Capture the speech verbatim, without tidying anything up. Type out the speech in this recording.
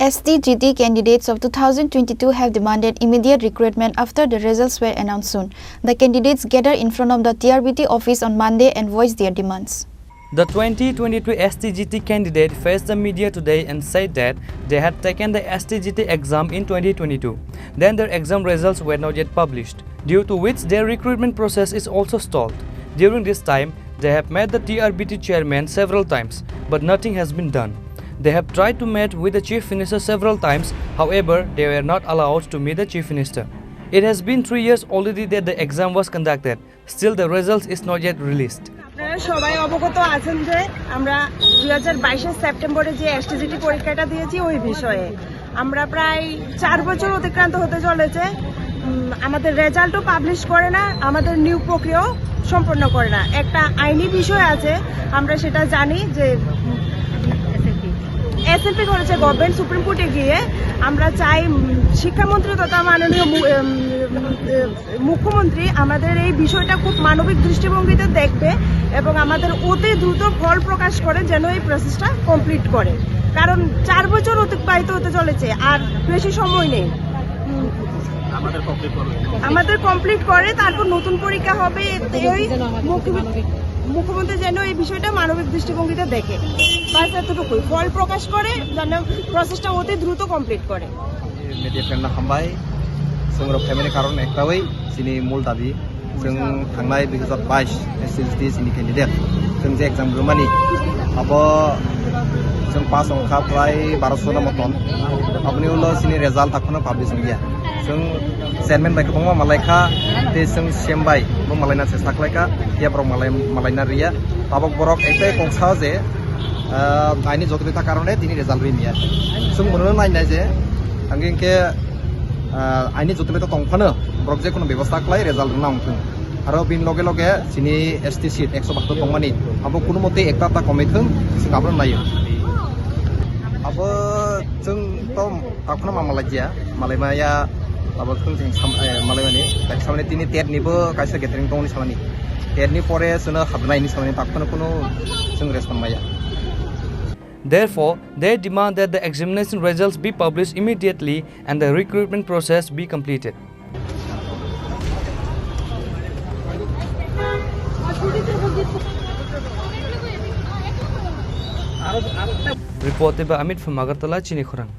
S T G T candidates of two thousand twenty-two have demanded immediate recruitment after the results were announced soon. The candidates gathered in front of the T R B T office on Monday and voiced their demands. The twenty twenty-two S T G T candidate faced the media today and said that they had taken the S T G T exam in twenty twenty-two. Then their exam results were not yet published, due to which their recruitment process is also stalled. During this time, they have met the T R B T chairman several times, but nothing has been done. They have tried to meet with the Chief Minister several times, however, they were not allowed to meet the Chief Minister. It has been three years already that the exam was conducted. Still, the result is not yet released. আপনারা সবাই অবগত আছেন যে আমরা দুই হাজার বাইশের সেপ্টেম্বরে যে এসটিজিটি পরীক্ষাটা দিয়েছি ওই বিষয়ে। আমরা প্রায় চার বছর অতিক্রান্ত হতে চলেছে। উম, আমাদের রেজাল্টও পাবলিশ করে না, আমাদের নিয়োগ প্রক্রিয়াও সম্পন্ন করে না। একটা আইনি বিষয় আছে, আমরা সেটা জানি যে এসএলপি করেছে গভর্নমেন্ট সুপ্রিম কোর্টে গিয়ে। আমরা চাই, উম, শিক্ষামন্ত্রী তথা মাননীয় মু-, উম, উম, মুখ্যমন্ত্রী আমাদের এই বিষয়টা খুব মানবিক দৃষ্টিভঙ্গিতে দেখবে এবং আমাদের অতি দ্রুত ফল প্রকাশ করে যেন এই প্রসেসটা কমপ্লিট করে, কারণ চার বছর অতিবাহিত হতে চলেছে, আর বেশি সময় নেই। হুম। আমাদের কমপ্লিট করে তারপর নতুন পরীক্ষা হবে। এই মুখ্যমন্ত্রী, মুখ্যমন্ত্রী যেন এই বিষয়টা মানবিক দৃষ্টিভঙ্গিতে দেখে, বাস এতটুকুই। ফল প্রকাশ করে যেন প্রসেসটা অতি দ্রুত কমপ্লিট করে। Media friend no hambai, chwng rok phaimani karon ektawi chini mul dabi, chwng thangnai dui hazar bais S T G T chini candidate, chwng je exam rwmani, abo chwng pass wngkha prai barosho no moton, aboni ulo chini result takhwno publish wngya. Chwng chairman bai kwbangma malaikha, tei chwng C M bai bo malaina chesta khlaikha, phiya borok malai-, malaina rwya. Tabok borok ektai kok sao je, ah, aini jotoita karone tini result rwmya. Chwng bono nainai je, ang hinkhe, ah, aini jotoita tongphano borok je kono bebosta khlai result rwna wngthung. Aro bini loge loge chini S T seat ekso bahator tongmani, abo kono mote ekta ta komithung, chwng abono naio. Abo chwng to takhwno ma malaijya, malaimaya, abo chwng chwng sam-, eh, malaimani, tak samani tini tet ni bo kaisa gathering tongni samani. Tet ni pore chwngno habnai ni samani, takhwno kono chwng respond maya. Therefore, they demand that the examination results be published immediately and the recruitment process be completed. Report by Amit from Agartala, Chini Khorang.